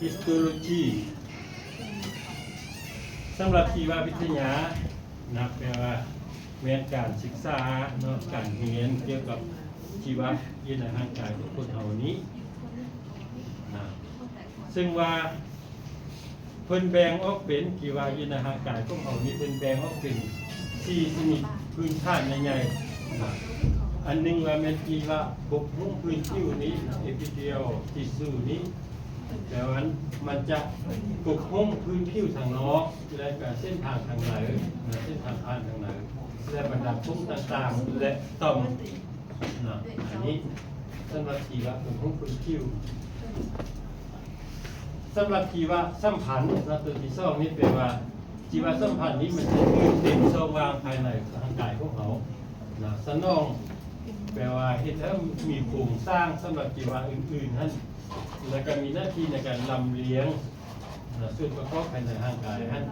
Histology ສຳລັບຊີວະວິທະຍານະ ແປວ່າແມ່ນການສຶກສາເນາະ ການຮຽນກ່ຽວກັບຊີວະຢູ່ໃນຮ່າງກາຍຂອງຄົນເຮົານີ້ນະ ເຊິ່ງວ່າເພິ່ນແບ່ງອອກເປັນ ທີ່ວ່າຢູ່ໃນຮ່າງກາຍຂອງເຮົານີ້ ເພິ່ນແບ່ງອອກເປັນສີ່ຊະນິດພື້ນຖານໃຫຍ່ໆນະ ອັນໜຶ່ງວ່າແມ່ນທີ່ວ່າປົກຫຸ້ມພື້ນຜິວນີ້ Epithelial Tissue ນີ້ ແຕ່ວ່າມັນຈະປົກຫຸ້ມພື້ນຜິວທາງນອກ ແລະກະເສັ້ນທາງທາງໃນນະ ເສັ້ນທາງຜ່ານທາງໃນ ແລະບັນດາໂພງຕ່າງໆ ແລະຕ່ອມນະ ອັນນີ້ສຳລັບທີ່ວ່າປົກຫຸ້ມພື້ນຜິວ. ສຳລັບຊີວະສຳພັນນະ ຕົວທີສອງນີ້ແປວ່າ ຊີວະສຳພັນນີ້ມັນຈະຢູ່ເຕັມຊ່ອງວ່າງພາຍໃນຮ່າງກາຍຂອງເຮົານະ ສະໜອງ ແປວ່າເຮັດໃຫ້ມີໂຄງສ້າງສຳລັບຊີວະອື່ນໆຫັ້ນ ແລ້ວກໍມີໜ້າທີ່ໃນການລຳລຽງນະ ສ່ວນປະກອບພາຍໃນຮ່າງກາຍຫັ້ນ.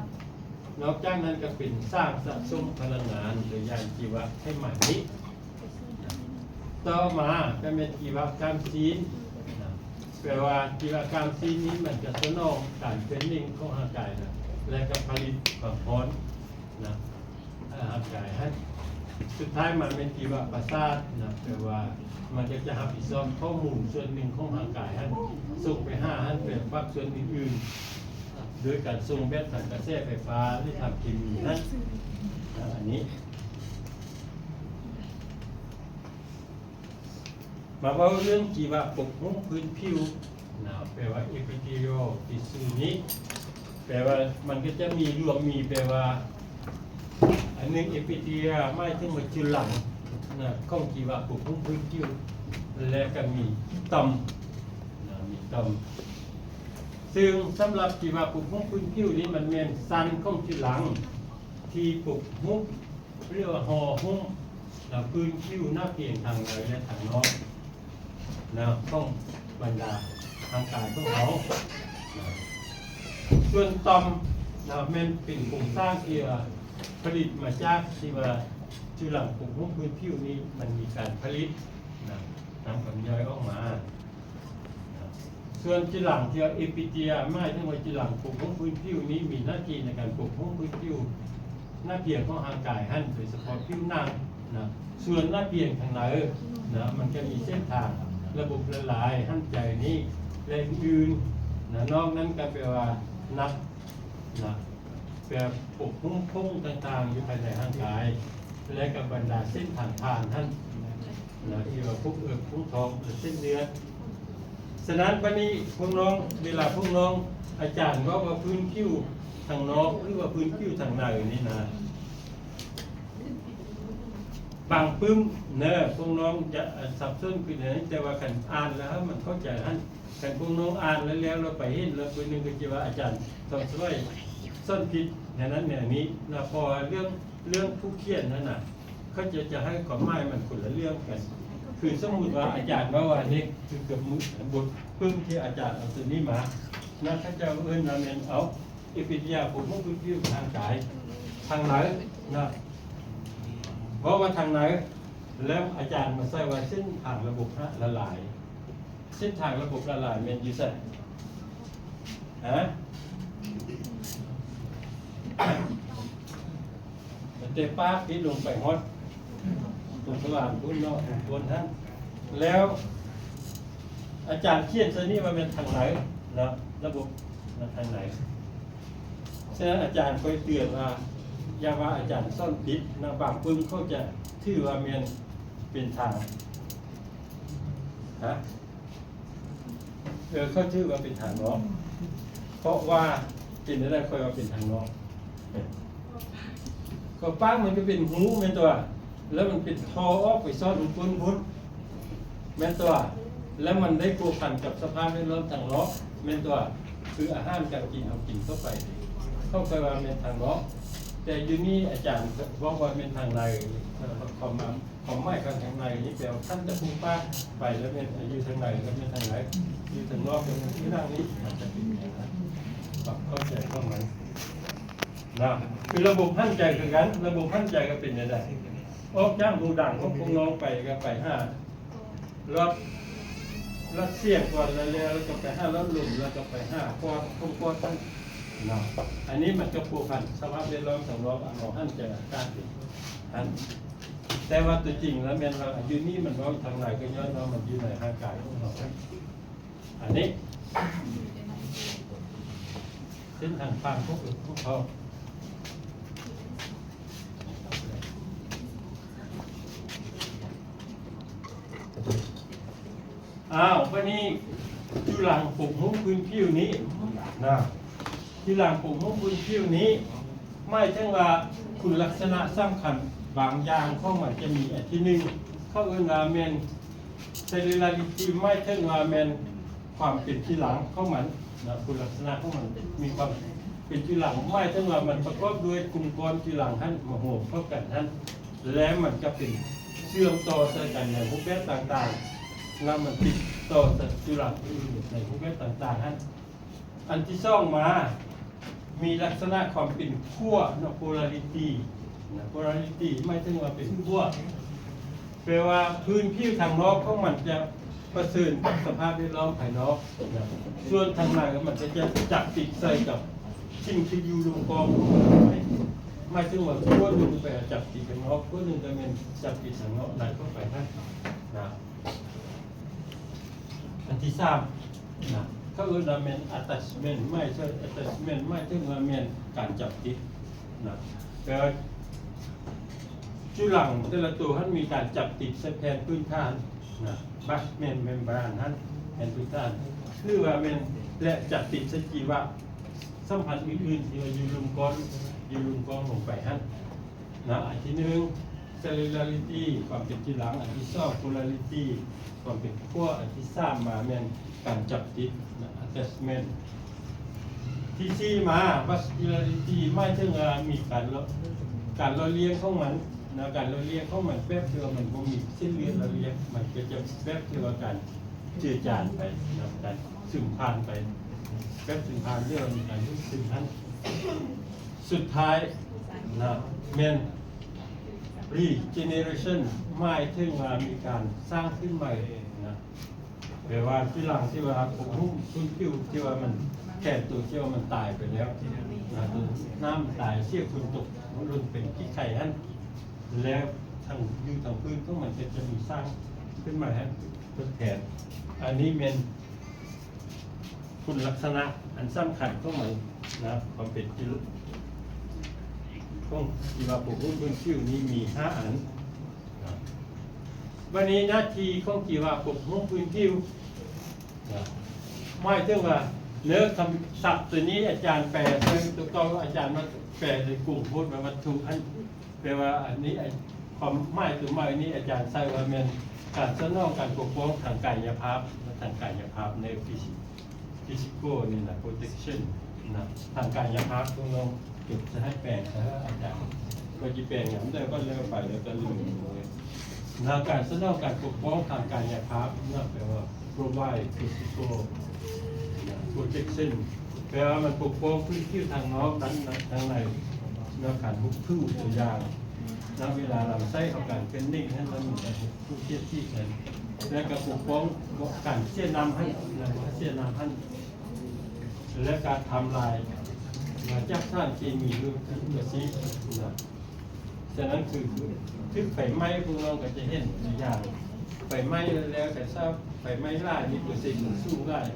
ນອກຈາກນັ້ນກໍເປັນສານສະສົມພະລັງງານ ໂດຍຢ່າງຊີວະໄຂມັນນີ້. ຕໍ່ມາກໍແມ່ນຊີວະກ້າມຊີ້ນນະ ແປວ່າຊີວະກ້າມຊີ້ນນີ້ມັນຈະສະໜອງການເຄື່ອນເໜັງຂອງຮ່າງກາຍນະ ແລະກໍຜະລິດຄວາມຮ້ອນນະ ເອີ່ ຮ່າງກາຍຫັ້ນ. ສຸດທ້າຍມາແມ່ນຊີວະປະສາດນະ ແປວ່າມັນກໍຈະຮັບຜິດຊອບຂໍ້ມູນສ່ວນໜຶ່ງຂອງຮ່າງກາຍຫັ້ນ ສົ່ງໄປຫາຫັ້ນ ໄປປັບສ່ວນອື່ນໆ ໂດຍການສົ່ງແບບທາງກະແສໄຟຟ້າ ຫຼືທາງເຄມີຫັ້ນນະ ອັນນີ້. ມາເວົ້າເລື່ອງທີ່ວ່າປົກຫຸ້ມພື້ນຜິວນະ ແປວ່າ Epithelial Tissue ນີ້ ແປວ່າມັນກໍຈະມີລວມ ມີແປວ່າ ອັນໜຶ່ງ Epithelia ໝາຍເຖິງວ່າຈຸລັງນະ ຂອງທີ່ວ່າປົກຫຸ້ມພື້ນຜິວ ແລະກໍມີຕ່ອມນະ ມີຕ່ອມ. ເຊິ່ງສຳລັບທີ່ວ່າປົກຫຸ້ມພື້ນຜິວນີ້ ມັນແມ່ນຊັ້ນຂອງຈຸລັງທີ່ປົກຫຸ້ມ ເອີ້ນວ່າຫໍ່ຫຸ້ມນະ ພື້ນຜິວໜ້າພຽງທາງໃນ ແລະ ທາງນອກນະ ຂອງບັນດາຮ່າງກາຍຂອງເຮົານະ. ສ່ວນຕ່ອມນະ ແມ່ນເປັນໂຄງສ້າງທີ່ວ່າຜະລິດມາຈາກທີ່ວ່າຈຸລັງປົກຫຸ້ມພື້ນຜິວນີ້ ມັນມີການຜະລິດນະ ນຳກຳຍ່ອຍອອກມາ. ສ່ວນຈຸລັງທີ່ວ່າ Epithelia ໝາຍເຖິງວ່າຈຸລັງປົກຫຸ້ມພື້ນຜິວນີ້ ມີໜ້າທີ່ໃນການປົກຫຸ້ມພື້ນຜິວໜ້າພຽງຂອງຮ່າງກາຍຫັ້ນ ໂດຍສະເພາະຜິວໜັງນະ. ສ່ວນໜ້າພຽງທາງໃນນະ ມັນຈະມີເສັ້ນທາງລະບົບລະລາຍ ຫັນໃຈນີ້ ແລະ ອື່ນໆນະ. ນອກນັ້ນກໍແປວ່າໜັກນະ ແປປົກຫຸ້ມຜົ້ງຕ່າງໆຢູ່ພາຍໃນຮ່າງກາຍ ແລະ ກັບບັນດາເສັ້ນທາງຜ່ານຫັ້ນນະ ທີ່ວ່າພວກເອິກ ພວກທ້ອງ ແລະ ເສັ້ນເລືອດ. ສະນັ້ນ ບັດນີ້ພວກນ້ອງ ເວລາພວກນ້ອງ ອາຈານເວົ້າວ່າພື້ນຜິວທາງນອກ ຫຼືວ່າພື້ນຜິວທາງໃນນີ້ນະ ບາງປຶ້ມເນີ ພວກນ້ອງຈະສັບສົນຄືແນວນັ້ນ ແຕ່ວ່າຄັນອ່ານແລ້ວມັນເຂົ້າໃຈຫັ້ນ ຄັນພວກນ້ອງອ່ານແລ້ວ ແລ້ວໄປເຫັນແລ້ວ ຜູ້ໜຶ່ງກໍຈະວ່າອາຈານສອນສວຍ ສອນຜິດແນວນັ້ນແນວນີ້ນະ. ເພາະວ່າເລື່ອງ ເລື່ອງຜູ້ຂຽນນັ້ນນະ ເຂົາຈະ ຈະໃຫ້ຄວາມໝາຍມັນຄົນລະເລື່ອງກັນ. ຄືສົມມຸດວ່າອາຈານເວົ້າວ່ານີ້ ຄືກັບມື້ ບົດປຶ້ມທີ່ອາຈານເອົາຕົວນີ້ມານະ ເຂົາເຈົ້າເອີ້ນວ່າແມ່ນເອົາ Epithelia ປົກຫຸ້ມພື້ນຜິວທາງກາຍ ທາງໃນນະ ເວົ້າວ່າທາງໃນ ແລ້ວອາຈານມາໃສ່ວ່າເສັ້ນທາງລະບົບລະລາຍ. ເສັ້ນທາງລະບົບລະລາຍແມ່ນຢູ່ໃສ? ຮະ? ແຕ່ປາກທີ່ລົງໄປຮອດຕົງທະຫວ່າງພຸ້ນເນາະ ບົນຫັ້ນ. ແລ້ວອາຈານຂຽນໃສ່ນີ້ວ່າແມ່ນທາງໃນເນາະ ລະບົບທາງໃນ. ສະນັ້ນອາຈານຂ້ອຍເຕືອນວ່າ ຢ່າວ່າອາຈານສອນຜິດນະ ບາງປຶ້ມເຂົາຈະຖືວ່າແມ່ນເປັນທາງ ຮະ? ເອີ ເຂົາຖືວ່າເປັນທາງນອກ ເພາະວ່າ ເປັນແນວໃດຂ້ອຍວ່າເປັນທາງນອກ? ກໍປາກມັນກໍເປັນຮູແມ່ນຕົວະ ແລ້ວມັນເປັນທໍ່ອອກໄປຊອດຢູ່ກົ້ນພຸ້ນ ແມ່ນຕົວະ ແລ້ວມັນໄດ້ພົວພັນກັບສະພາບແວດລ້ອມທາງນອກ ແມ່ນຕົວະ ຄືອາຫານການກິນເຮົາກິນເຂົ້າໄປ ເຂົາຄ່ອຍວ່າແມ່ນທາງນອກ. ແຕ່ຢູ່ນີ້ອາຈານບອກວ່າແມ່ນທາງໃນ ຄວາມໝາຍ ຄວາມໝາຍຂອງທາງໃນນີ້ແປວ່າຄັນຈະພຸ້ງປາກໄປແລ້ວແມ່ນຢູ່ທາງໃນ ແລ້ວແມ່ນທາງໃນ ຢູ່ທາງນອກແລ້ວແມ່ນທີ່ຫຼັງນີ້ ມັນຈະເປັນຢ່າງນັ້ນ ຄວາມເຂົ້າໃຈຂອງມັນນະ. ຄືລະບົບຫັນໃຈຄືກັນ ລະບົບຫັນໃຈກໍເປັນແນວໃດ? ອອກຈາກຮູດັງຂອງພວກນ້ອງໄປ ກໍໄປຫາລອດ ລັດເຊຍກ່ອນ ແລ້ວ ແລ້ວກໍໄປຫາລາວລົມ ແລ້ວກໍໄປຫາປອດ ຄົງປອດຫັ້ນເນາະ. ອັນນີ້ມັນກໍພົວພັນສະພາບແວດລ້ອມທາງນອກ ເອົາຫັ້ນຈາກອາກາດຫັ້ນ. ແຕ່ວ່າຕົວຈິງແລ້ວແມ່ນວ່າ ຢູ່ນີ້ມັນເວົ້າທາງໃດ ກໍຍ້ອນວ່າມັນຢູ່ໃນຮ່າງກາຍຂອງເຮົາ. ອັນນີ້ເສັ້ນທາງຜ່ານຂອງເຂົາ. ອ້າວ ບັດນີ້ຈຸລັງປົກຫຸ້ມພື້ນຜິວນີ້ນະ ຈຸລັງປົກຫຸ້ມພື້ນຜິວນີ້ ໝາຍເຖິງວ່າຄຸນລັກສະນະສຳຄັນບາງຢ່າງຂອງມັນຈະມີ ອັນທີໜຶ່ງ ເຂົາເອີ້ນວ່າແມ່ນ cellularity ໝາຍເຖິງວ່າແມ່ນຄວາມເປັນຈຸລັງຂອງມັນນະ ຄຸນລັກສະນະຂອງມັນມີຄວາມເປັນຈຸລັງ ໝາຍເຖິງວ່າມັນປະກອບດ້ວຍກຸ່ມກ້ອນຈຸລັງຫັ້ນມາໂຮມເຂົ້າກັນຫັ້ນ ແລະ ມັນກໍເປັນເຊື່ອມຕໍ່ໃສ່ກັນໃນຮູບແບບຕ່າງໆ ແລ້ວມັນຕິດຕໍ່ໃສ່ຈຸລັງອື່ນໃນຮູບແບບຕ່າງໆຫັ້ນ. ອັນທີສອງມາ ມີລັກສະນະຄວາມເປັນຂົ້ວເນາະ polarity ນະ polarity ໝາຍເຖິງວ່າເປັນຂົ້ວ ແປວ່າພື້ນຜິວທາງນອກຂອງມັນຈະປະເຊີນກັບສະພາບແວດລ້ອມພາຍນອກນະ ສ່ວນທາງໃນມັນຈະຈັບຕິດໃສ່ກັບສິ່ງທີ່ຢູ່ລຸ່ມກ້ອງຂອງມັນໄວ້ ໝາຍເຖິງວ່າຂົ້ວໜຶ່ງໄປຈັບຕິດທາງນອກ ຂົ້ວໜຶ່ງກໍແມ່ນຈັບຕິດທາງນອກໄລ່ເຂົ້າໄປຫັ້ນນະ. ອັນທີສາມນະ ເຂົາເອີ້ນວ່າແມ່ນ attachment ໝາຍເຖິງ attachment ໝາຍເຖິງວ່າແມ່ນການຈັບຕິດນະ ແປວ່າຈຸລັງແຕ່ລະໂຕຫັ້ນມີການຈັບຕິດໃສ່ແຜ່ນພື້ນຖານນະ basement membrane ຫັ້ນ ແຜ່ນພື້ນຖານ ຫຼືວ່າແມ່ນ ແລະ ຈັບຕິດໃສ່ຈີວະສຳພັນອື່ນໆ ທີ່ວ່າຢູ່ລຸ່ມກ້ອນ ຢູ່ລຸ່ມກ້ອງລົງໄປຫັ້ນ. ນະ ອັນທີໜຶ່ງ cellularity ຄວາມເປັນຈຸລັງ, ອັນທີສອງ polarity ຄວາມເປັນຂົ້ວ, ອັນທີສາມມາແມ່ນການຈັບຕິດນະ attachment, ທີສີ່ມາ vascularity ໝາຍເຖິງວ່າມີການຫຼໍ່ ການຫຼໍ່ລ້ຽງຂອງມັນນະ ການຫຼໍ່ລ້ຽງຂອງມັນແບບທີ່ວ່າມັນບໍ່ມີເສັ້ນເລືອດຫຼໍ່ລ້ຽງ ມັນກໍຈະແບບທີ່ວ່າການເຈືອຈານໄປນະ ການຊຶມຜ່ານໄປ ແບບຊຶມຜ່ານ ຫຼືວ່າມີການດູດຊຶມຫັ້ນ. ສຸດທ້າຍນະ ແມ່ນ regeneration ໝາຍເຖິງວ່າມີການສ້າງຂຶ້ນໃໝ່ນະ ແປວ່າທີ່ຫຼັງທີ່ວ່າຜົມຫຸ້ມພື້ນຜິວທີ່ວ່າມັນແຂງໂຕທີ່ວ່າມັນຕາຍໄປແລ້ວນະ ນ້ຳຕາຍ ເສຍຝຸ່ນຕົກ ມັນຫຼຸດເປັນຂີ້ໄຂ່ຫັ້ນ ແລ້ວທາງ ຢູ່ທາງພື້ນຂອງມັນກໍຈະມີສ້າງຂຶ້ນໃໝ່ໃຫ້ທົດແທນ. ອັນນີ້ແມ່ນ ຄຸນລັກສະນະອັນສຳຄັນຂອງມັນນະ ຄວາມເປັນຈິວະ ຂອງຈີວະປົກຫຸ້ມພື້ນຜິວນີ້ມີຫ້າອັນນະ. ບັດນີ້ໜ້າທີ່ຂອງຈີວະປົກຫຸ້ມພື້ນຜິວນະ ໝາຍເຖິງວ່າເນື້ອຄຳສັບຕົວນີ້ອາຈານແປໃສ່ຕົວເກົ່າ ອາຈານມາແປໃນກົງໂພດວ່າວັດຖຸຫັ້ນ ແປວ່າອັນນີ້ ຄວາມໝາຍຕົວໃໝ່ນີ້ອາຈານໃສ່ວ່າແມ່ນການສະໜອງການປົກປ້ອງທາງກາຍຍະພາບ ທາງກາຍຍະພາບໃນ physi- physical ນີ້ນະ protection ນະ ທາງກາຍຍະພາບຂອງເຮົາ. ຈະໃຫ້ແປໃສ່ ອາຈານວ່າຊິແປຍາມໃດກໍແລ້ວໄປ ແລ້ວກໍລືມເລີຍນະ. ການສະໜອງການປົກປ້ອງທາງກາຍຍະພາບນະ ແປວ່າ provide physical protection ແປວ່າມັນປົກປ້ອງພື້ນຜິວທາງນອກ ທາງ ທາງໃນ ແລ້ວການຮຸບຖື ຕົວຢ່າງນະ ເວລາລຳໄສ້ເຮົາການເຄື່ອນເໜັງຫັ້ນ ແລ້ວມັນກະຮຸບຖື ເສຍດສີໃສ່ ແລ້ວກະປົກປ້ອງການເສຍນ້ຳຫັ້ນນະ ບໍ່ໃຫ້ເສຍນ້ຳຫັ້ນ ແລະ ການທຳລາຍມາຈາກສານເຄມີ ຫຼື ເປັນກະສີນະ. ສະນັ້ນຄື ຖືກໄຟໄໝ້ ພວກນ້ອງກໍຈະເຫັນຕົວຢ່າງ ໄຟໄໝ້ແລ້ວກໍຊາບ ໄຟໄໝ້ຫຼາຍນີ້ເປີເຊັນມັນສູງຫຼາຍ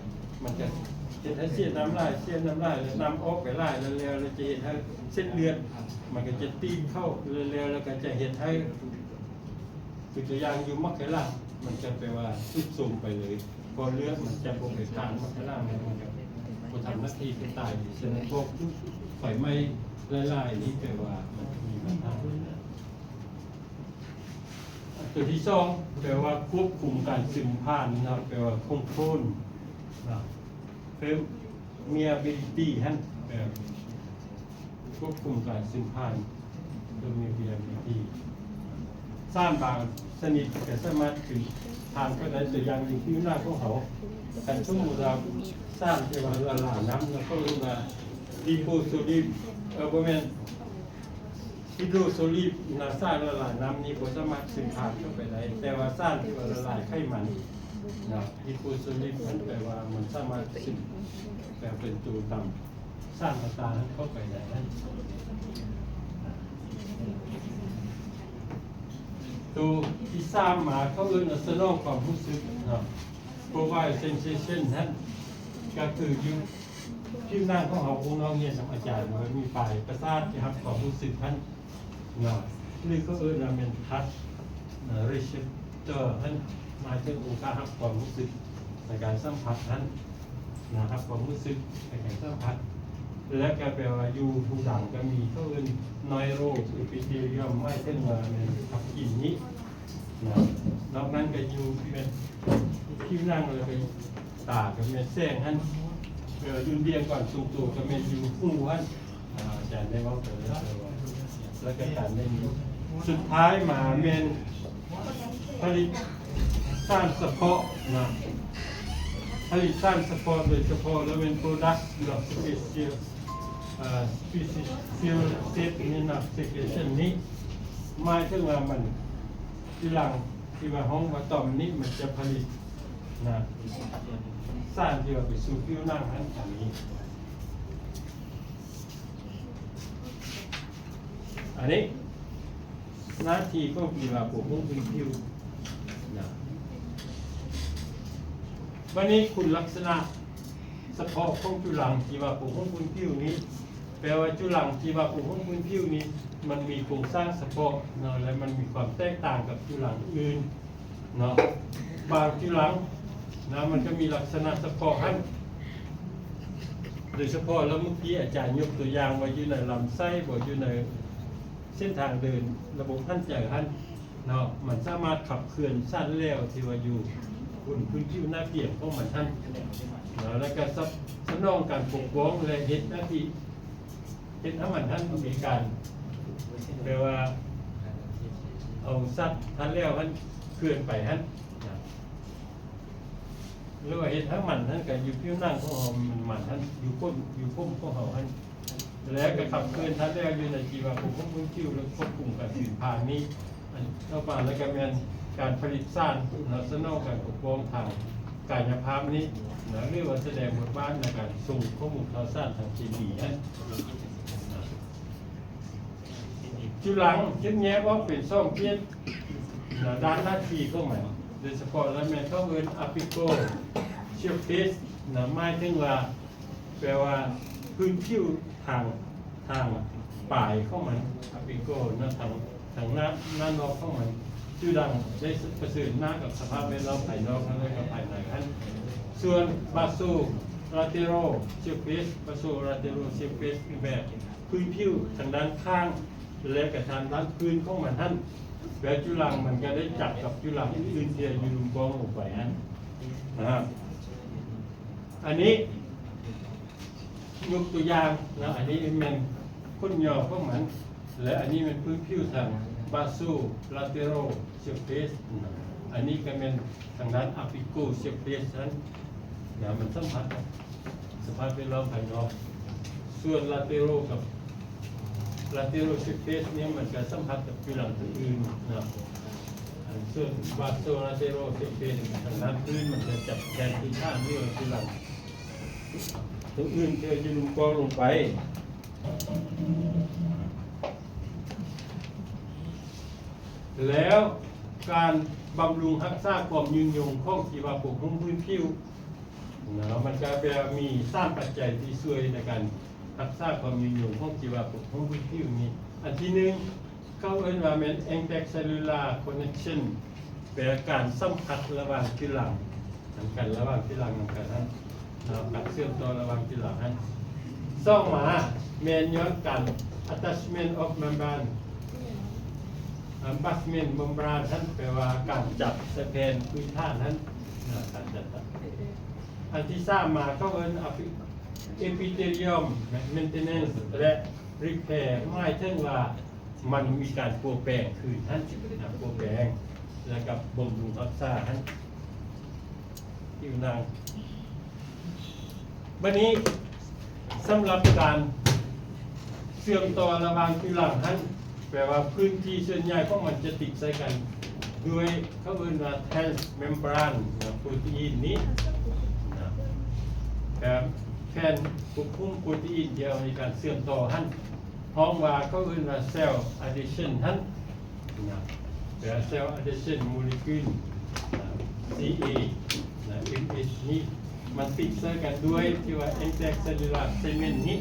ມັນຈະເຮັດໃຫ້ເສຍນ້ຳຫຼາຍ ເສຍນ້ຳຫຼາຍ ແລ້ວນ້ຳອອກໄປຫຼາຍ ແລ້ວ ແລ້ວຈະເຮັດໃຫ້ເສັ້ນເລືອດມັນກໍຈະຕີບເຂົ້າ ແລ້ວ ແລ້ວກໍຈະເຮັດໃຫ້ ຄືຕົວຢ່າງຢູ່ໝາກໄຄລາ ມັນຈະແປວ່າຊຸດໂຊມໄປເລີຍ ເພາະເລືອດມັນຈະບໍ່ໄປຜ່ານໝາກໄຄລາ ແລ້ວມັນຈະບໍ່ທຳໜ້າທີ່ ກໍຕາຍ. ສະນັ້ນພວກໄຟໄໝ້ຫຼາຍໆນີ້ແປວ່າມັນຈະມີບັນຫາ. ຕົວທີສອງ ແປວ່າຄວບຄຸມການຊຶມຜ່ານນະ ແປວ່າຄອນໂທຣນນະ ເພີ່ມ permeability ຫັ້ນ ແປວ່າຄວບຄຸມການຊຶມຜ່ານ permeability ສານບາງຊະນິດກໍສາມາດຊຶມຜ່ານເຂົ້າໄດ້ ຕົວຢ່າງຢູ່ຜິວໜັງຂອງເຮົາ ຄັນສົມມຸດວ່າສານທີ່ວ່າລະລາຍນ້ຳ ເຮົາເອີ້ນວ່າ liposolid ເອີ ບໍ່ແມ່ນ hydrosolid ນະ ສານລະລາຍນ້ຳນີ້ບໍ່ສາມາດຊຶມຜ່ານເຂົ້າໄປໄດ້ ແຕ່ວ່າສານທີ່ວ່າລະລາຍໄຂມັນ ນະ Hypoxia ນັ້ນແປວ່າມັນສາມາດເປັນ ແປເປັນໂຕຕາມ ສານຕ່າງໆເຂົ້າໄປໄດ້ນັ້ນ. ໂຕທີສາມມາ ເຂົາເອີ້ນວ່າສະໜອງຄວາມຮູ້ສຶກເນາະ provide sensation ຫັ້ນ ກໍຄືຢູ່ຜິວໜັງຂອງເຮົາ ພວກນ້ອງຮຽນນຳອາຈານ ມັນມີປາຍປະສາດທີ່ຮັບຄວາມຮູ້ສຶກຫັ້ນເນາະ ຫຼືເຂົາເອີ້ນວ່າແມ່ນ touch receptor ຫັ້ນ ໝາຍເຖິງອົງຄາຮັບຄວາມຮູ້ສຶກໃນການສຳຜັດຫັ້ນ. ນະ ຮັບຄວາມຮູ້ສຶກໃນການສຳຜັດ ແລະ ກໍແປວ່າຢູ່ຫູຫຼັງກໍມີ ເຂົາເອີ້ນ neuroepithelium ໝາຍເຖິງວ່າແມ່ນທັບກິນນີ້ນະ. ນອກນັ້ນກໍຢູ່ແມ່ນຜິວໜັງ ແລ້ວກໍຕາກໍແມ່ນແສງຫັ້ນ ເອີ ດຸ່ນດ່ຽງການຊົງໂຕກໍແມ່ນຢູ່ຫູຫັ້ນ. ອາ ອາຈານໄດ້ເວົ້າໄປແລ້ວ ແລ້ວກໍການໄດ້ຍິນ. ສຸດທ້າຍມາແມ່ນຜະລິດສານສະເພາະນະ ຜະລິດສານສະເພາະ ໂດຍສະເພາະແລ້ວແມ່ນ product ເນາະ special ເອີ special secretion ນີ້ ໝາຍເຖິງວ່າມັນ ຈຸລັງທີ່ວ່າຮ້ອງວ່າຕ່ອມນີ້ ມັນຈະຜະລິດນະ ສານທີ່ວ່າໄປສູ່ຜິວໜັງຫັ້ນ ອັນນີ້ ອັນນີ້ໜ້າທີ່ຂອງຈີວະໂພງຫຸ້ມພື້ນຜິວນະ. ບັດນີ້ຄຸນລັກສະນະສະເພາະຂອງຈຸລັງຈີວະໂພງຫຸ້ມພື້ນຜິວນີ້ ແປວ່າຈຸລັງຈີວະໂພງຫຸ້ມພື້ນຜິວນີ້ ມັນມີໂຄງສ້າງສະເພາະເນາະ ແລະ ມັນມີຄວາມແຕກຕ່າງກັບຈຸລັງອື່ນ ເນາະ ບາງຈຸລັງນະ ມັນຈະມີລັກສະນະສະເພາະຫັ້ນ ໂດຍສະເພາະແລ້ວ ເມື່ອກີ້ອາຈານຍົກຕົວຢ່າງວ່າຢູ່ໃນລຳໄສ້ບໍ ຢູ່ໃນເສັ້ນທາງເດີນ ລະບົບຫັນໃຈຫັ້ນເນາະ ມັນສາມາດຂັບເຄື່ອນສານແຫຼວທີ່ວ່າຢູ່ບົນພື້ນຜິວໜ້າປຽງຂອງມັນຫັ້ນເນາະ ແລ້ວກໍສະ ສະໜອງການປົກປ້ອງ ແລະ ເຮັດໜ້າທີ່ ເຮັດໃຫ້ມັນຫັ້ນມີການ ແປວ່າເອົາສັດຫັ້ນແລ້ວຫັ້ນເຄື່ອນໄປຫັ້ນນະ ຫຼືວ່າເຮັດໃຫ້ມັນຫັ້ນກະຢູ່ຜິວໜັງຂອງເຮົາ ມັນ ມັນຫັ້ນຢູ່ກົ້ນ ຢູ່ຜົມຂອງເຮົາຫັ້ນ ແລ້ວກະຂັບເຄື່ອນທັນແລ້ວຢູ່ໃນຈີວະໂພງຫຸ້ມພື້ນຜິວ ແລະ ຄວບຄຸມການສືບພັນນີ້ ອັນຕໍ່ມາແລ້ວກະແມ່ນການຜະລິດສານນະ ສະໜອງການປົກປ້ອງທາງກາຍະພາບນີ້ນະ ຫຼືວ່າສະແດງບົດບາດໃນການສົ່ງຂໍ້ມູນຂ່າວສານທາງເຄມີຫັ້ນ. ຈຸລັງຈະແຍກອອກເປັນສອງປະເພດນະ ດ້ານໜ້າທີ່ຂອງມັນ ໂດຍສະເພາະແລ້ວແມ່ນເຂົາເອີ້ນ apical surface ນະ ໝາຍເຖິງວ່າ ແປວ່າພື້ນຜິວທາງ ທາງປາຍຂອງມັນ apical ນະ ທາງ ທາງໜ້າ ໜ້ານອກຂອງມັນ ຈຸລັງໄດ້ປະເຊີນໜ້າກັບສະພາບແວດລ້ອມພາຍນອກ ແລະ ກໍພາຍໃນຫັ້ນ. ສ່ວນ basolateral surface basolateral surface ແບບພື້ນຜິວທາງດ້ານຂ້າງ ແລະ ກະທາງດ້ານພື້ນຂອງມັນຫັ້ນ ແບບຈຸລັງມັນກະໄດ້ຈັບກັບຈຸລັງອື່ນໆທີ່ຢູ່ລຸ່ມກ້ອງລົງໄປຫັ້ນນະ. ອັນນີ້ຍົກຕົວຢ່າງເນາະ ອັນນີ້ແມ່ນຂົນຫຍໍ້ຂອງມັນ ແລະ ອັນນີ້ແມ່ນພື້ນຜິວທາງ basolateral surface ນະ ອັນນີ້ກະແມ່ນທາງດ້ານ apical surface ຫັ້ນນະ ມັນສຳຜັດກັບສະພາບແວດລ້ອມພາຍນອກ. ສ່ວນ lateral ກັບ lateral surface ນີ້ມັນກະສຳຜັດກັບຈຸລັງຕົວອື່ນນະ ອັນສ່ວນ basolateral surface ທາງດ້ານພື້ນມັນຈະຈັບແທນພື້ນຖານ ຫຼືວ່າຈຸລັງຕົວອື່ນທີ່ຢູ່ລຸ່ມກ້ອງລົງໄປ. ແລ້ວການບຳລຸງຮັກສາຄວາມຍືນຍົງຂອງຊີວະປົກຫຸ້ມພື້ນຜິວນະ ມັນກະແປວ່າມີສາມປັດໄຈທີ່ຊ່ວຍໃນການຮັກສາຄວາມຍືນຍົງຂອງຊີວະປົກຫຸ້ມພື້ນຜິວນີ້. ອັນທີໜຶ່ງ ເຂົາເອີ້ນວ່າແມ່ນ intercellular connection ແປວ່າການສຳພັດລະຫວ່າງຈຸລັງນຳກັນ ລະຫວ່າງຈຸລັງນຳກັນຫັ້ນເນາະ ການເຊື່ອມຕໍ່ລະຫວ່າງຈຸລັງຫັ້ນ. ສອງມາແມ່ນຍ້ອນການ attachment of membrane ອາ basement membrane ຫັ້ນ ແປວ່າການຈັບໃສ່ແຜ່ນພື້ນຖານຫັ້ນນະ ການຈັດຕັ້ງ. ອັນທີສາມມາເຂົາເອີ້ນ epi- epithelium maintenance ແລະ repair ໝາຍເຖິງວ່າ ມັນມີການປົວແປງຄືນຫັ້ນນະ ປົວແປງ ແລ້ວກໍບຳລຸງຮັກສາຫັ້ນ ຜິວໜັງ. ບັດນີ້ ສຳລັບການເຊື່ອມຕໍ່ລະຫວ່າງຈຸລັງຫັ້ນ ແປວ່າພື້ນທີ່ສ່ວນໃຫຍ່ຂອງມັນຈະຕິດໃສ່ກັນ ດ້ວຍເຂົາເອີ້ນວ່າ transmembran ນະ ໂປຣຕີນນີ້ນະ ແບບແຜ່ນປົກຄຸມໂປຣຕີນທີ່ເຮົາມີການເຊື່ອມຕໍ່ຫັ້ນ ຮ້ອງວ່າ ເຂົາເອີ້ນວ່າ cell adhesion ຫັ້ນນະ ແປ cell adhesion molecule ນະ CA ນະ MS ນີ້ ມັນຕິດໃສ່ກັນດ້ວຍທີ່ວ່າ intracellular segment ນີ້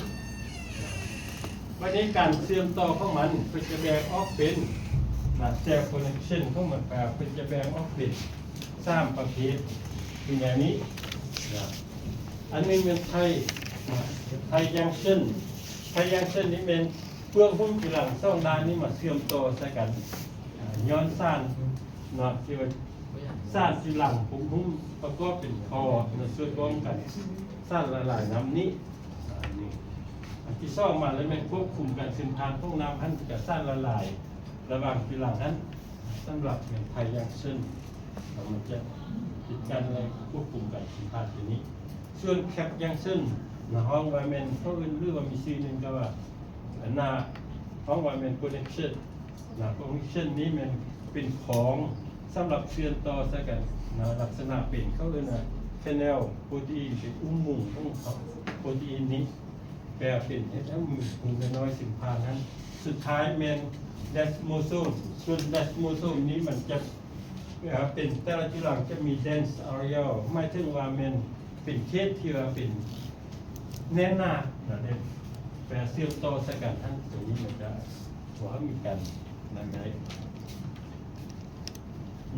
ບັດນີ້ການເຊື່ອມຕໍ່ຂອງມັນ ເພິ່ນຈະແບ່ງອອກເປັນ ນະ cell connection ຂອງມັນ ເພິ່ນຈະແບ່ງອອກເປັນສາມປະເພດ ຄືແນວນີ້ນະ ອັນໜຶ່ງແມ່ນ tight ນະ tight junction tight junction ນີ້ແມ່ນເປືອກຫຸ້ມຈຸລັງສອງດ້ານນີ້ມາເຊື່ອມຕໍ່ໃສ່ກັນ ອາ ຍ້ອນສານເນາະ ທີ່ວ່າສານຈຸລັງປົກຫຸ້ມປະກອບເປັນທໍ່ ໃນສ່ວນຮ່ວມກັນ ສານລະລາຍນ້ຳນີ້ ອາ ນີ້ ອັນທີສອງມາແລ້ວແມ່ນຄວບຄຸມການເຊື່ອມຜ່ານຂອງນ້ຳຫັ້ນກັບສານລະລາຍລະຫວ່າງຈຸລັງຫັ້ນ ສຳລັບແມ່ນ tight junction ແລ້ວມັນຈະຕິດກັນ ແລະ ຄວບຄຸມການເຊື່ອມຜ່ານຕົວນີ້. ສ່ວນ gap junction ນະ ຮ້ອງວ່າແມ່ນ ເຂົາເອີ້ນ ຫຼືວ່າມີຊື່ໜຶ່ງກໍວ່າ ອັນນາ ຮ້ອງວ່າແມ່ນ connection ນະ connection ນີ້ແມ່ນເປັນຂອງສຳລັບເຊື່ອມຕໍ່ໃສ່ກັນນະ ລັກສະນະເປັນ ເຂົາເອີ້ນວ່າ channel ໂປຣຕີນ ເປັນອຸໂມງຂອງໂປຣຕີນນີ້ ແປເປັນເຮັດໃຫ້ມີຮູນ້ອຍໆເຊື່ອມຜ່ານນັ້ນ. ສຸດທ້າຍແມ່ນ desmosome ສ່ວນ desmosome ນີ້ມັນຈະ ເປັນ ແຕ່ລະຈຸລັງຈະມີ dense area ໝາຍເຖິງວ່າແມ່ນເປັນເຂດທີ່ວ່າເປັນແໜ້ນໜານະເດ້ ແປເຊື່ອມຕໍ່ໃສ່ກັນຫັ້ນ ຕົວນີ້ມັນຈະ ວ່າມີການນັ້ນໄດ້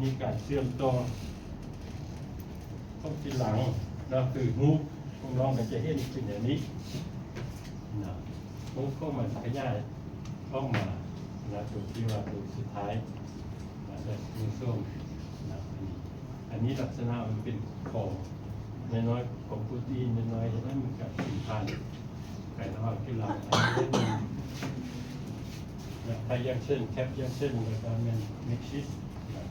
ມີການເຊື່ອມຕໍ່ຂອງຈຸລັງເນາະ ຄືຮູບຂອງນ້ອງກໍຈະເຫັນເປັນແນວນີ້ນະ ຮູບຂອງມັນຂະຫຍາຍອອກມານະ ຕົວທີ່ວ່າຕົວສຸດທ້າຍນະ ແຕ່ມີໂຊນນະ ອັນນີ້ ອັນນີ້ລັກສະນະມັນເປັນຂອງນ້ອຍໆ ຂອງໂປຣຕີນນ້ອຍໆ ເຮັດໃຫ້ມັນການເຊື່ອມຜ່ານໄປລະຫວ່າງຈຸລັງ ອັນນີ້ນະ tight junction gap junction ແລ້ວກໍແມ່ນ mixed ນະ.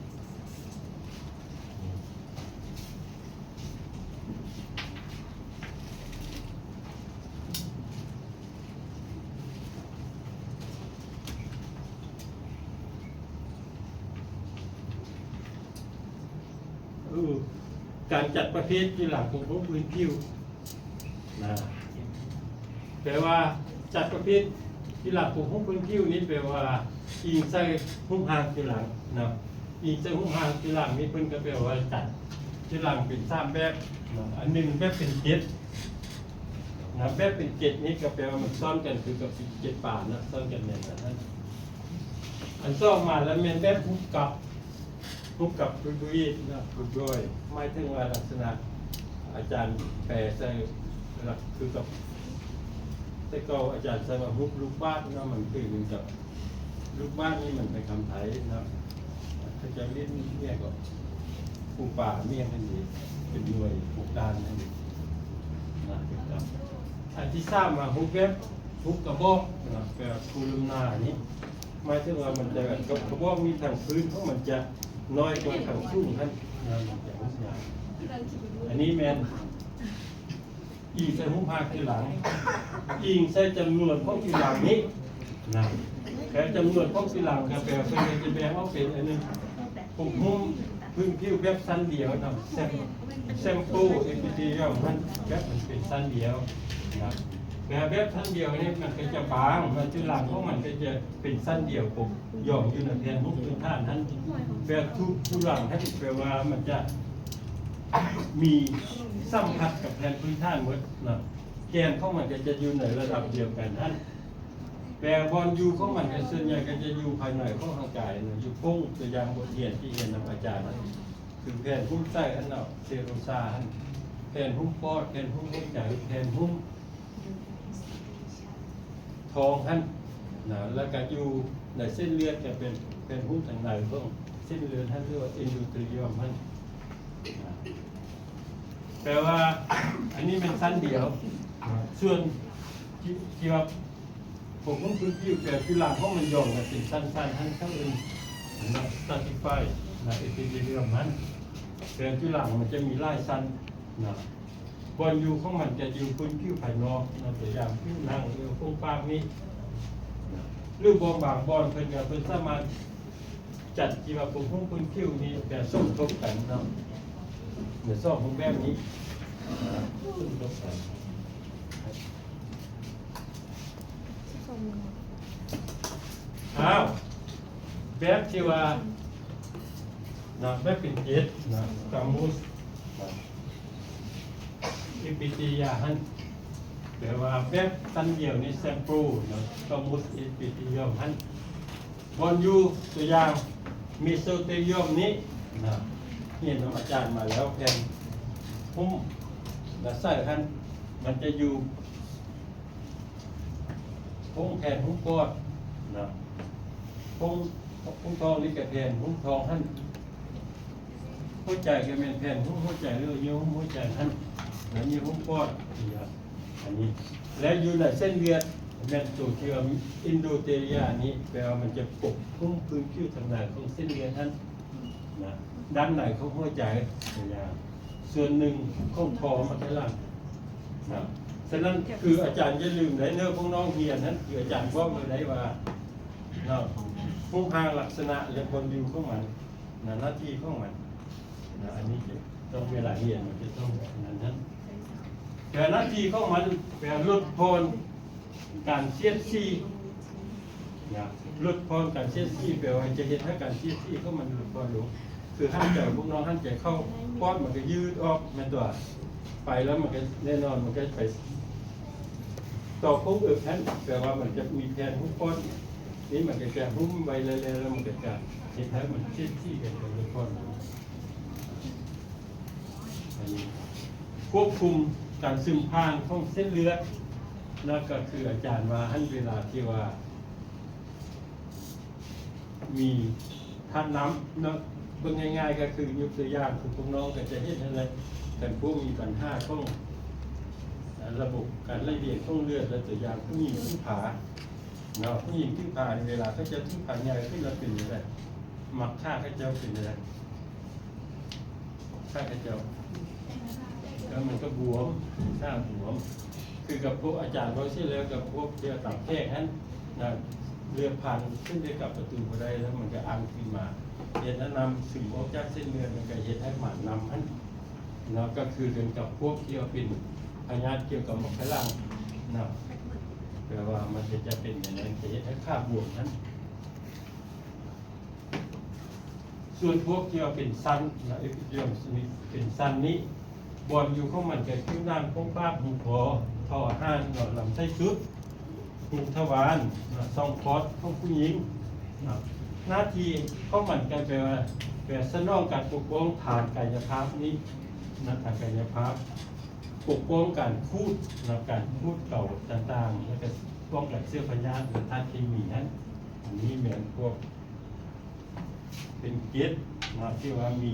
ເອີ ການຈັດປະເພດຈຸລັງປົກຫຸ້ມພື້ນຜິວນະ ແປວ່າຈັດປະເພດຈຸລັງປົກຫຸ້ມພື້ນຜິວນີ້ ແປວ່າອີງໃສ່ຮູບຮ່າງຈຸລັງນະ ອີງໃສ່ຮູບຮ່າງຈຸລັງນີ້ ເພິ່ນກໍແປວ່າຈັດຈຸລັງເປັນສາມແບບນະ ອັນໜຶ່ງແບບເປັນເຈັດນະ ແບບເປັນເຈັດນີ້ກໍແປວ່າມັນຊ້ອນກັນຄືກັບເຈັດປານະ ຊ້ອນກັນແບບນັ້ນ. ອັນສອງມາແລ້ວແມ່ນແບບຮູບກັບ ຮູບກັບ cuboid ນະ cuboid ໝາຍເຖິງວ່າລັກສະນະ ອາຈານແປໃສ່ ຄືກັບ ແຕ່ເກົ່າອາຈານໃສ່ວ່າຮູບລູກບາດເນາະ ມັນຄືກັບລູກບາດນີ້ ມັນເປັນຄຳໄທເນາະ ເຂົາເຈົ້າຫຼິ້ນຫຍັງກໍ ປູປາມີຫຍັງຫັ້ນເດ ເປັນໜ່ວຍ ໂຄງການຫັ້ນເດນະ ເປັນກຳ. ອັນທີສາມມາຮູບແບບຮູບກະບອກນະ ແບບ columnar ນີ້ ໝາຍເຖິງວ່າມັນຈະ ກະບອກນີ້ ທາງພື້ນຂອງມັນຈະນ້ອຍກວ່າທາງສູງຫັ້ນນະ ມັນຈະຮູບຍາວ. ອັນນີ້ແມ່ນອີງໃສ່ຮູບຮ່າງຈຸລັງ ອີງໃສ່ຈຳນວນຂອງຈຸລັງນີ້ນະ ແລ້ວຈຳນວນຂອງຈຸລັງກໍແປວ່າເພິ່ນຈະແບ່ງອອກເປັນອັນໜຶ່ງ ປົກຫຸ້ມພື້ນຜິວແບບຊັ້ນດຽວນະ sample epithelium ຫັ້ນ ແບບມັນເປັນຊັ້ນດຽວນະ ແບບ ແບບຊັ້ນດຽວນີ້ມັນກໍຈະບາງນະ ຈຸລັງຂອງມັນກໍຈະເປັນຊັ້ນດຽວປົກຢອງຢູ່ໃນແຜ່ນຫຸ້ມພື້ນຖານຫັ້ນ ແບບທຸກຈຸລັງຫັ້ນ ແປວ່າມັນຈະມີສຳຜັດກັບແຜ່ນພື້ນຖານໝົດນະ ແກນຂອງມັນກໍຈະຢູ່ໃນລະດັບດຽວກັນຫັ້ນ ແຕ່ບ່ອນຢູ່ຂອງມັນກໍສ່ວນໃຫຍ່ກໍຈະຢູ່ພາຍໃນຂອງຮ່າງກາຍນະ ຢູ່ໂພງ ຕົວຢ່າງບົດຮຽນທີ່ຮຽນນຳອາຈານນະ ຄືແຜ່ນຫຸ້ມໃຕ້ຫັ້ນເນາະ ເຊໂລຊາຫັ້ນ ແຜ່ນຫຸ້ມປອດ ແຜ່ນຫຸ້ມຫົວໃຈ ແຜ່ນຫຸ້ມທ້ອງຫັ້ນນະ ແລ້ວກໍຢູ່ໃນເສັ້ນເລືອດ ກໍເປັນແຜ່ນຫຸ້ມທາງໃນຂອງເສັ້ນເລືອດຫັ້ນ ຫຼືວ່າ endothelium ຫັ້ນນະ ແປວ່າອັນນີ້ແມ່ນຊັ້ນດຽວນະ ສ່ວນທີ່ ທີ່ວ່າ ພວກມັນພື້ນຜິວແປຈຸລັງຂອງມັນຢອງກັນເປັນຊັ້ນໆ ຫັ້ນເຂົາເອີ້ນນະ stratified ນະ epithelium ຫັ້ນ ແປຈຸລັງມັນຈະມີຫຼາຍຊັ້ນນະ ບ່ອນຢູ່ຂອງມັນຈະຢູ່ພື້ນຜິວພາຍນອກນະ ຕົວຢ່າງຜິວໜັງ ຫຼືວ່າໂພງປາກນີ້ນະ ຫຼືບ່ອນບາງບ່ອນເພິ່ນກໍ ເພິ່ນສາມາດ ຈັດທີ່ວ່າປົກຮຸ້ມພື້ນຜິວນີ້ແບບສົມທົບກັນເນາະ ໃນສອງຮູບແບບນີ້ ສົມທົບກັນ. ອ້າວ ແບບທີ່ວ່າເນາະ ແບບເປັນເກັດເນາະ ສະກວມມຸສເນາະ ເອປິເຕຣຍຫັ້ນ ແປວ່າແບບຊັ້ນດຽວໃນແຊມໂປເນາະ ສະກວມມຸສເອປິເຕຣຍຫັ້ນ ບ່ອນຢູ່ ຕົວຢ່າງ ເມໂຊເຕຣຍມນີ້ນະ ຮຽນນຳອາຈານມາແລ້ວ ແຜ່ນຫຸ້ມລະໃສຫັ້ນ ມັນຈະຢູ່ໂພງແຜ່ນຫຸ້ມປອດນະ ໂພງ ໂພງທ້ອງນີ້ກະແຜ່ນຫຸ້ມທ້ອງຫັ້ນ ຫົວໃຈກະແມ່ນແຜ່ນຫຸ້ມຫົວໃຈ ຫຼືເຍື່ອຫຸ້ມຫົວໃຈຫັ້ນ ແລ້ວມີຫຸ້ມປອດ ອັນນີ້ ແລະຢູ່ໃນເສັ້ນເລືອດແມ່ນໂຕທີ່ວ່າເອັນໂດເຕຣຍນີ້ ແປວ່າມັນຈະປົກຫຸ້ມພື້ນຜິວທາງໃນຂອງເສັ້ນເລືອດຫັ້ນນະ ດ້ານໃນຂອງຫົວໃຈ ສ່ວນໜຶ່ງຂອງທໍ່ມັນທະລັກນະ. ສະນັ້ນຄືອາຈານຢ່າລືມໄດ້ເນີ່ ພວກນ້ອງຮຽນຫັ້ນ ຄືອາຈານບອກມາໄດ້ວ່າເນາະ ຮູບຮ່າງລັກສະນະ ແລະ ບ່ອນຢູ່ຂອງມັນນະ ໜ້າທີ່ຂອງມັນນະ ອັນນີ້ຈະຕ້ອງເວລາຮຽນ ມັນຈະຕ້ອງອັນນັ້ນຫັ້ນ ແຕ່ໜ້າທີ່ຂອງມັນແປວ່າຫຼຸດຜ່ອນການສຽດສີນະ ຫຼຸດຜ່ອນການສຽດສີ ແປວ່າຈະເຮັດໃຫ້ການສຽດສີຂອງມັນຫຼຸດຜ່ອນລົງ ຄືຫາຍໃຈພວກນ້ອງຫາຍໃຈເຂົ້າ ປອດມັນກະຍືດອອກແມ່ນຕົວະ ໄປແລ້ວມັນກະແນ່ນອນ ມັນກະໄປຕໍ່ໂພງເອິກຫັ້ນ ແປວ່າມັນຈະມີແຜ່ນຫຸ້ມປອດນີ້ ມັນກະຈະຫຸ້ມໄວ້ແລ້ວ ແລ້ວມັນກະຈະເຮັດໃຫ້ມັນສຽດສີກັນຈົນຫຼຸດຜ່ອນລົງ. ອັນນີ້ຄວບຄຸມການຊຶມຜ່ານຂອງເສັ້ນເລືອດນະ ກະຄືອາຈານວ່າຫັ້ນ ເວລາທີ່ວ່າມີທາດນ້ຳເນາະ ເບິ່ງງ່າຍໆ ກະຄືຍົກຕົວຢ່າງ ຄືພວກນ້ອງກະຈະເຫັນຫັ້ນແຫຼະ ຄັນພວກມີບັນຫາຂອງ ອາ ລະບົບການໄຫຼວຽນຂອງເລືອດ ແລະ ຕົວຢ່າງຜູ້ຍິງຖືພາເນາະ ຜູ້ຍິງຖືພານີ້ ເວລາເຂົາເຈົ້າຖືພາໃຫຍ່ຂຶ້ນແລ້ວເປັນຈັ່ງໃດ? ມັກຂາເຂົາເຈົ້າເປັນຈັ່ງໃດ? ຂາເຂົາເຈົ້າ ແລ້ວມັນກະບວມ ຂາບວມ ຄືກັບພວກອາຈານເວົ້າຊີ້ແລ້ວ ກັບພວກທີ່ວ່າຕາມແຂກຫັ້ນນະ ເລືອດຜ່ານຂຶ້ນໄດ້ກັບປະຕູບໍ່ໄດ້ ແລ້ວມັນກະອັ່ງຂຶ້ນມາ ເຮັດໃຫ້ນ້ຳຊຶມອອກຈາກເສັ້ນເລືອດ ມັນກະເຮັດໃຫ້ໝານນ້ຳຫັ້ນເນາະ ກະຄືກັນກັບພວກທີ່ວ່າເປັນພະຍາດກ່ຽວກັບໝາກໄຂ່ຫຼັງເນາະ ແປວ່າມັນກະຈະເປັນຢ່າງນັ້ນ ຈະເຮັດໃຫ້ຂາບວມຫັ້ນ. ສ່ວນພວກທີ່ວ່າເປັນຊັ້ນນະ ເອປິເຕຣຍມນີ້ ເປັນຊັ້ນນີ້ ບ່ອນຢູ່ຂອງມັນກະຄືໜັງ ໂພງປາກ ຮູທໍ່ ທໍ່ອາຫານເນາະ ລຳໄສ້ຈຸດ ຮູທະວານເນາະ ຊ່ອງຄອດຂອງຜູ້ຍິງເນາະ ໜ້າທີ່ຂອງມັນກະແປວ່າ ແປສະໜອງການປົກປ້ອງທາງກາຍະພາບນີ້ນະ ທາງກາຍະພາບ ປົກປ້ອງການຂູດເນາະ ການຂູດເກົາຕ່າງໆ ແລ້ວກະປ້ອງກັນເຊື້ອພະຍາດ ແລະ ທາດເຄມີຫັ້ນ ອັນນີ້ແມ່ນພວກ ເປັນເກັດເນາະ ທີ່ວ່າມີ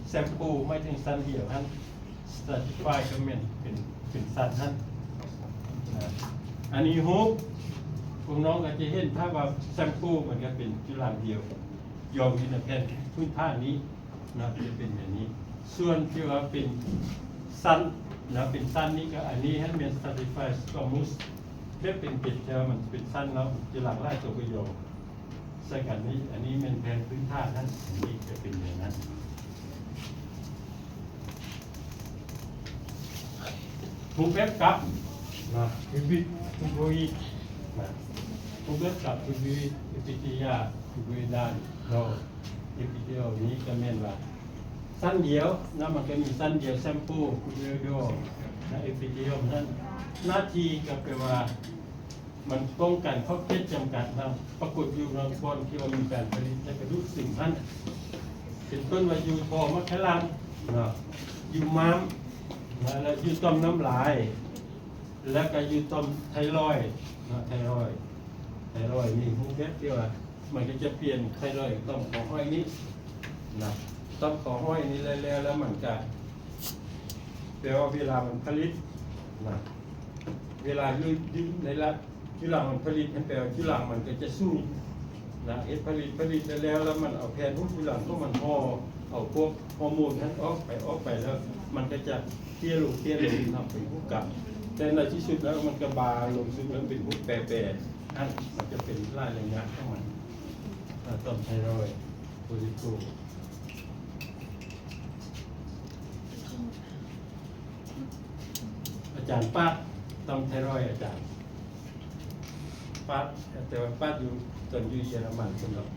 ແຊມໂປ ໝາຍເຖິງຊັ້ນດຽວຫັ້ນ ສະຕຣາຕິຟາຍກະແມ່ນເປັນ ເປັນຊັ້ນຫັ້ນນະ. ອັນນີ້ຮູບ ພວກນ້ອງກະຈະເຫັນພາບວ່າແຊມໂປມັນກະເປັນຈຸລັງດຽວ ຢອງຢູ່ໃນແຜ່ນພື້ນຖານນີ້ເນາະ ຈະເປັນແບບນີ້. ສ່ວນທີ່ວ່າເປັນຊັ້ນເນາະ ເປັນຊັ້ນນີ້ກະ ອັນນີ້ຫັ້ນແມ່ນສະຕຣາຕິຟາຍສະກວມມຸສ ແບບເປັນເກັດ ແຕ່ວ່າມັນເປັນຊັ້ນເນາະ ຈຸລັງຫຼາຍໂຕກະຢອງ ໃສ່ກັນນີ້ ອັນນີ້ແມ່ນແຜ່ນພື້ນຖານຫັ້ນ ອັນນີ້ຈະເປັນແນວນັ້ນ. ຮູບແບບກັບນະ ຄືບິດ ຄືໂບອີກນະ ຮູບແບບກັບ ຄືບິດ ເອປິເຕຣຍ ຄືເວດານ ເນາະ ເອປິເຕຣຍນີ້ກະແມ່ນວ່າ ຊັ້ນດຽວນະ ມັນກະມີຊັ້ນດຽວ ແຊມໂປ ຄືເວດອນນະ ເອປິເຕຣຍນັ້ນ ໜ້າທີ່ກະແປວ່າ ມັນປ້ອງກັນຂອບເຂດຈຳກັດເນາະ ປາກົດຢູ່ໃນບ່ອນທີ່ວ່າມີການຜະລິດໃນກະດູກຊຶມຫັ້ນ ເປັນຕົ້ນວ່າຢູ່ທໍ່ໝາກໄຂ່ຫຼັງເນາະ ຢູ່ມ້າມເນາະ ແລະ ຢູ່ຕ່ອມນ້ຳລາຍ ແລະ ກະຢູ່ຕ່ອມໄທຣອຍເນາະ ໄທຣອຍ ໄທຣອຍນີ້ຮູບແບບທີ່ວ່າ ມັນກະຈະປ່ຽນໄທຣອຍ ຕ່ອມຄໍຫ້ອຍນີ້ນະ ຕ່ອມຄໍຫ້ອຍນີ້ແລ້ວ ແລ້ວມັນກະ ແປວ່າເວລາມັນຜະລິດນະ ເວລາຢູ່ ຢູ່ໃນລະ ຈຸລັງມັນຜະລິດຫັ້ນ ແປວ່າຈຸລັງມັນກະຈະສູງນະ ເຮັດຜະລິດ ຜະລິດແລ້ວ ແລ້ວມັນເອົາແຜ່ນຫຸ້ມຈຸລັງຂອງມັນຫໍ່ ເອົາພວກຮໍໂມນຫັ້ນອອກໄປ ອອກໄປແລ້ວ ມັນກະຈະເຕ້ຍລົງ ເຕ້ຍລົງເນາະ ເປັນຮູບກັບ ແຕ່ໃນທີ່ສຸດແລ້ວມັນກະບາງລົງສຸດ ແລ້ວເປັນຮູບແປໆ ຫັ້ນ ມັນຈະເປັນຫຼາຍໄລຍະຂອງມັນ ເອີ ຕ່ອມໄທຣອຍ ບໍລິໂພກ. ອາຈານປາດ ຕ້ອງໄທຣອຍອາຈານປາດ, ແຕ່ວ່າປາດຢູ່ ຕອນຢູ່ເຢຍລະມັນພຸ້ນດອກ.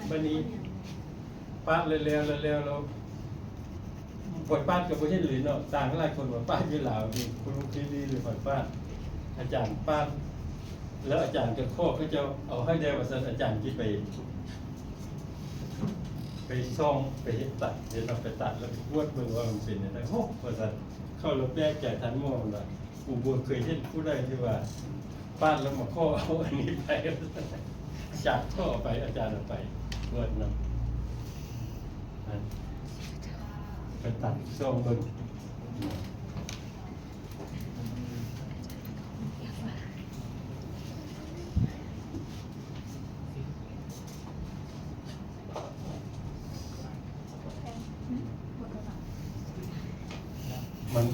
ບັດນີ້ປາດແລ້ວໆ ແລ້ວໆ ແລ້ວ ຂ້ອຍປາດກໍບໍ່ເຫັນເລີຍເນາະ, ຕ່າງຫຼາຍຄົນວ່າປາດຢູ່ລາວນີ້ ຄຸນລຸງຄີລີ ຫຼືຂ້ອຍປາດ, ອາຈານປາດ ແລ້ວອາຈານກໍຂໍເຂົາເຈົ້າເອົາໃຫ້ແດ່ວ່າຊັ້ນ, ອາຈານຊິໄປ ໄປສ່ອງ ໄປເຮັດຕັດ ເຮັດເອົາໄປຕັດ ແລ້ວໄປກວດເບິ່ງວ່າມັນເປັນແນວໃດ. ໂຫ ວ່າຊັ້ນ, ເຂົາລະແປກໃຈ, ທ່ານໝໍວ່າ ກູບໍ່ເຄີຍເຫັນຜູ້ໃດທີ່ວ່າປາດແລ້ວມາຂໍເອົາອັນນີ້ໄປ, ອາຈານຂໍເອົາໄປ, ອາຈານເອົາໄປກວດນຳ, ໄປຕັດສ່ອງເບິ່ງ. ມັນ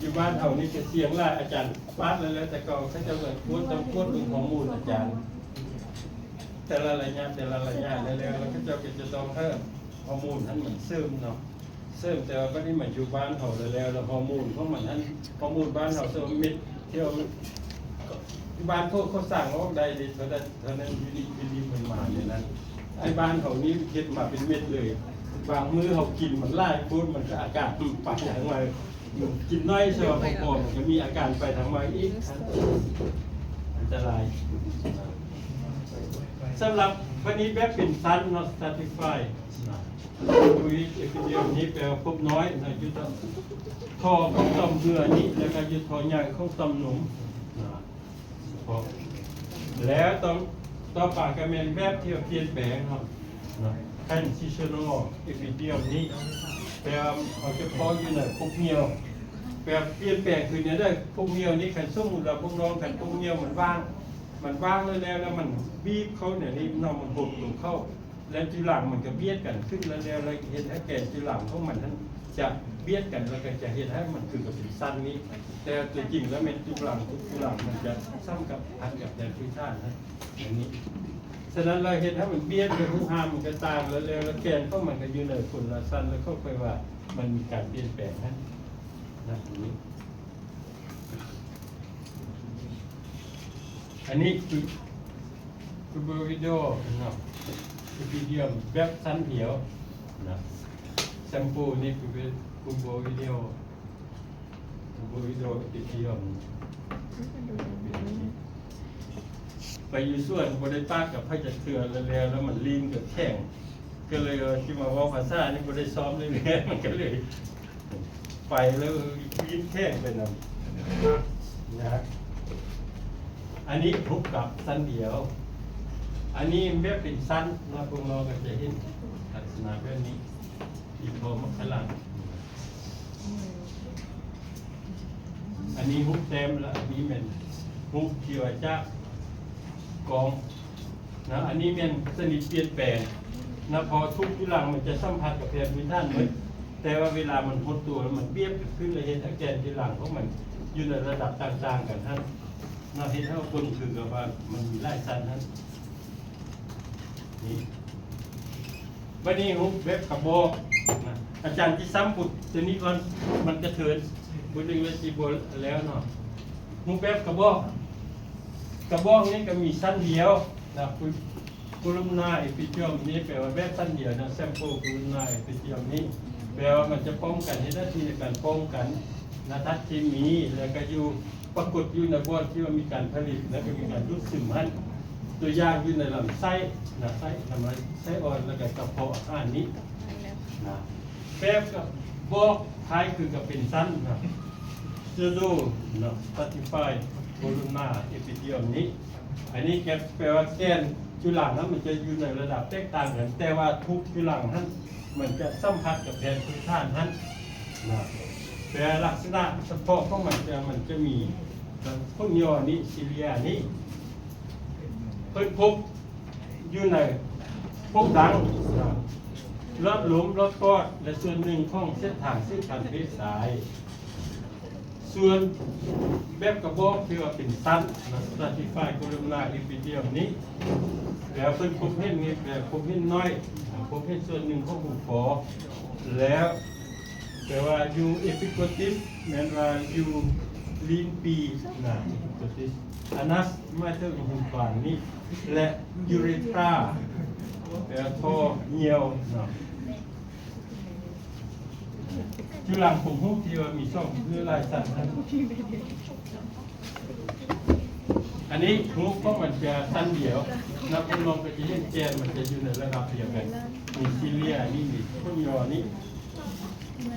ຢູ່ບ້ານເຮົານີ້ຈະສຽງຫຼາຍ, ອາຈານປາດແລ້ວ ແລ້ວແຕ່ເກົ່າ ເຂົາເຈົ້າກໍກວດ ຕ້ອງກວດເບິ່ງຮໍໂມນອາຈານ ແຕ່ລະໄລຍະ ແຕ່ລະໄລຍະ ແລ້ວ ແລ້ວເຂົາເຈົ້າກໍຈະຕ້ອງໃຫ້ຮໍໂມນຫັ້ນມັນເສີມເນາະ. ເຊິ່ງແຕ່ວ່າບັດນີ້ມາຢູ່ບ້ານເຮົາແລ້ວ ແລ້ວຮໍໂມນຂອງມັນຫັ້ນ ຮໍໂມນບ້ານເຮົາເຊິ່ງເມັດທີ່ວ່າ ບ້ານເຂົາ ເຂົາສ້າງອອກໄດ້ເດ ເທົ່ານັ້ນ ເທົ່ານັ້ນ ຢູ່ນີ້ ຢູ່ນີ້ມັນມາແນວນັ້ນ. ໄອ້ບ້ານເຮົານີ້ເຮັດມາເປັນເມັດເລີຍ, ບາງມື້ເຮົາກິນມັນຫຼາຍໂພດ ມັນກໍອາການໄປທາງໃໝ່, ກິນໜ້ອຍຊະບໍ່ພໍ ມັນກໍມີອາການໄປທາງໃໝ່ອີກ, ອັນຕະລາຍ. ສຳລັບບັດນີ້ແບບເປັນຊັ້ນເນາະ stratified ນະ. ໂດຍ epithelium ນີ້ແປວ່າພົບນ້ອຍນະ, ຢູ່ຕໍ່ທໍ່ຂອງຕ່ອມເຫື່ອນີ້ ແລ້ວກໍຢູ່ທໍ່ໃຫຍ່ຂອງຕ່ອມນົມນະ. ແລ້ວຕໍ່ ຕໍ່ໄປກໍແມ່ນແບບທີ່ວ່າປ່ຽນແປງເນາະ transitional epithelium ນີ້ ແປວ່າເຮົາຈະພໍ້ຢູ່ໃນພົບຫ່ຽວ ແປວ່າປ່ຽນແປງຄືແນວໃດ? ພົບຫ່ຽວນີ້ ຄັນສົມມຸດວ່າພວກນ້ອງ ຄັນພົບຫ່ຽວມັນວ່າງ ມັນວ່າງແລ້ວ ແລ້ວມັນບີບເຂົ້າໃນນີ້ເນາະ ມັນຫົດຕົວເຂົ້າ ແລ້ວຈຸລັງມັນກໍບຽດກັນຂຶ້ນ ແລ້ວ ແລ້ວເຮັດໃຫ້ແກນຈຸລັງຂອງມັນນັ້ນຈະບຽດກັນ ແລ້ວກໍຈະເຮັດໃຫ້ມັນຄືກັບເປັນຊັ້ນນີ້. ແຕ່ຕົວຈິງແລ້ວແມ່ນຈຸລັງ ທຸກຈຸລັງມັນຈະສຳພັນກັບແກນພື້ນຖານນະ ອັນນີ້. ສະນັ້ນແລ້ວເຮັດໃຫ້ມັນບຽດ ແລ້ວຮູບຮ່າງມັນກໍຕ່າງ ແລ້ວ ແລ້ວ ແລ້ວແກນຂອງມັນກໍຢູ່ໃນຄົນລະຊັ້ນ ແລ້ວເຂົາຄ່ອຍວ່າມັນມີການປ່ຽນແປງຫັ້ນນະ ອັນນີ້. ອັນນີ້ຄື cuboidal ເນາະ epithelium ແບບຊັ້ນດຽວນະ. sample ນີ້ຄື cuboidal cuboidal epithelium. ໄປຢູ່ສວນບໍ່ໄດ້ປາດກັບໃຜຈັກເທື່ອ ແລ້ວ ແລ້ວ ແລ້ວມັນລີ້ນກໍແຂງ ກໍເລີຍວ່າຊິມາເວົ້າພາສານີ້ບໍ່ໄດ້ຊ້ອມເລີຍ ມັນກໍເລີຍໄປແລ້ວ ລີ້ນແຂງໄປນຳນະ. ອັນນີ້ຮູບກັບຊັ້ນດຽວ ອັນນີ້ແບບເປັນຊັ້ນນະ ພວກນ້ອງກໍຈະເຫັນລັກສະນະແບບນີ້ ອີກພໍມັກຂະລັງ. ອັນນີ້ຮູບແຕ້ມ ແລະ ອັນນີ້ແມ່ນຮູບທີ່ວ່າຈາກກ້ອງນະ. ອັນນີ້ແມ່ນຊະນິດປ່ຽນແປງນະ ເພາະທຸກຈຸລັງມັນຈະສຳພັນກັບແຜ່ນພື້ນຖານໝົດ ແຕ່ວ່າເວລາມັນຫົດຕົວ ແລ້ວມັນບຽດຂຶ້ນ ແລ້ວເຮັດໃຫ້ແກນຈຸລັງຂອງມັນຢູ່ໃນລະດັບຕ່າງໆກັນຫັ້ນນະ ເຮັດໃຫ້ເບິ່ງຄືກັບວ່າມັນມີຫຼາຍຊັ້ນຫັ້ນ. ນີ້ ບັດນີ້ຮູບແບບກະບອກນະ ອາຈານຊິຊ້ຳບົດຕົວນີ້ກ່ອນ ມັນກະເທີນ ບົດໜຶ່ງແລ້ວຊິບໍ່ແລ້ວເນາະ. ຮູບແບບກະບອກ ກະບອກນີ້ກໍມີຊັ້ນດຽວນະ columnar epithelium ນີ້ແປວ່າແບບຊັ້ນດຽວນະ sample columnar epithelium ນີ້ແປວ່າມັນຈະປ້ອງກັນ ເຮັດໜ້າທີ່ໃນການປ້ອງກັນນະ ທາດເຄມີ ແລ້ວກໍຢູ່ ປາກົດຢູ່ໃນບ່ອນທີ່ວ່າມີການຜະລິດ ແລ້ວກໍມີການດູດຊຶມຫັ້ນ ຕົວຢ່າງຢູ່ໃນລຳໄສ້ນະ ໄສ້ ລຳໄສ້ ໄສ້ອ່ອນ ແລ້ວກໍກະເພາະອາຫານນີ້ນະ. ແບບກະບອກຄ້າຍຄືກັບເປັນຊັ້ນນະ pseudo ນະ stratified columnar epithelium ນີ້ ອັນນີ້ແກ ແປວ່າແກນຈຸລັງນະ ມັນຈະຢູ່ໃນລະດັບແຕກຕ່າງກັນ ແຕ່ວ່າທຸກຈຸລັງຫັ້ນ ມັນຈະສຳພັດກັບແຜ່ນພື້ນຖານຫັ້ນນະ ແຕ່ລັກສະນະສະເພາະຂອງມັນຈະ ມັນຈະມີຜົນຫຍໍ້ນີ້ cilia ນີ້ ເພິ່ນພົບຢູ່ໃນພົບດັງນະ ຫຼອດລົມ ຫຼອດປອດ ແລະ ສ່ວນໜຶ່ງຂອງເສັ້ນທາງສືບພັນເພດຊາຍ. ສ່ວນແບບກະບອກທີ່ວ່າເປັນຊັ້ນນະ stratified columnar epithelium ນີ້ ແລ້ວເພິ່ນພົບເຫັນນີ້ແບບພົບເຫັນໜ້ອຍ ພົບເຫັນສ່ວນໜຶ່ງຂອງຫູຂໍ ແລ້ວແປວ່າຢູ່ epiglottis ແມ່ນວ່າຢູ່ລີ້ນປີນະ epiglottis, anus ໝາຍເຖິງຫູຂາງນີ້ ແລະ urethra ແປວ່າທໍ່ຍ່ຽວເນາະ. ຈຸລັງຜົມຫູກທີ່ວ່າມີສອງ ຫຼືຫຼາຍຊັ້ນນັ້ນ ອັນນີ້ຫູກຂອງມັນຈະຊັ້ນດຽວນະ ເພິ່ນມອງກໍຈະເຫັນແກ່ນມັນຈະຢູ່ໃນລະດັບດຽວກັນ ມີຊີເລຍ ອັນນີ້ມີຂົນຍໍນີ້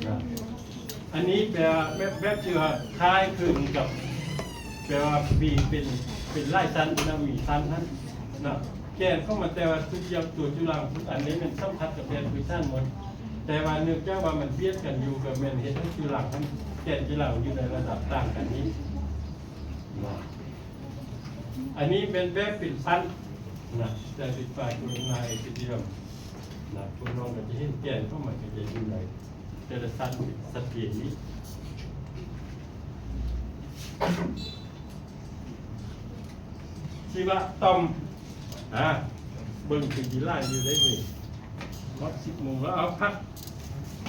ນະ. ອັນນີ້ແປວ່າແບບ ແບບທີ່ວ່າຄ້າຍຄືກັບ ແປວ່າມີເປັນ ເປັນຫຼາຍຊັ້ນນະ ມີຊັ້ນຫັ້ນນະ ແກ່ນຂອງມັນ ແຕ່ວ່າທຸກຢ່າງຕົວຈຸລັງທຸກອັນນີ້ມັນສຳຜັດກັບແກ່ນພື້ນຖານໝົດ ແຕ່ວ່າເນື່ອງຈາກວ່າມັນບຽດກັນຢູ່ ກໍແມ່ນເຮັດໃຫ້ຈຸລັງຫັ້ນ ແກ່ນຈຸລັງຢູ່ໃນລະດັບຕ່າງກັນນີ້ນະ. ອັນນີ້ແມ່ນແບບເປັນຊັ້ນນະ stratified columnar epithelium ນະ ພວກນ້ອງກໍຈະເຫັນແກ່ນຂອງມັນກໍຈະຢູ່ໃນແຕ່ລະຊັ້ນເປັນຊັດເຈນນີ້. ຊີວະຕ່ອມ ອາ ເບິ່ງຄືຊິຫຼາຍຢູ່ເດ້ເວີຍ ຮອດສິບໂມງແລ້ວ ເອົາ ພັກ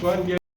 ກ່ອນດຽວ.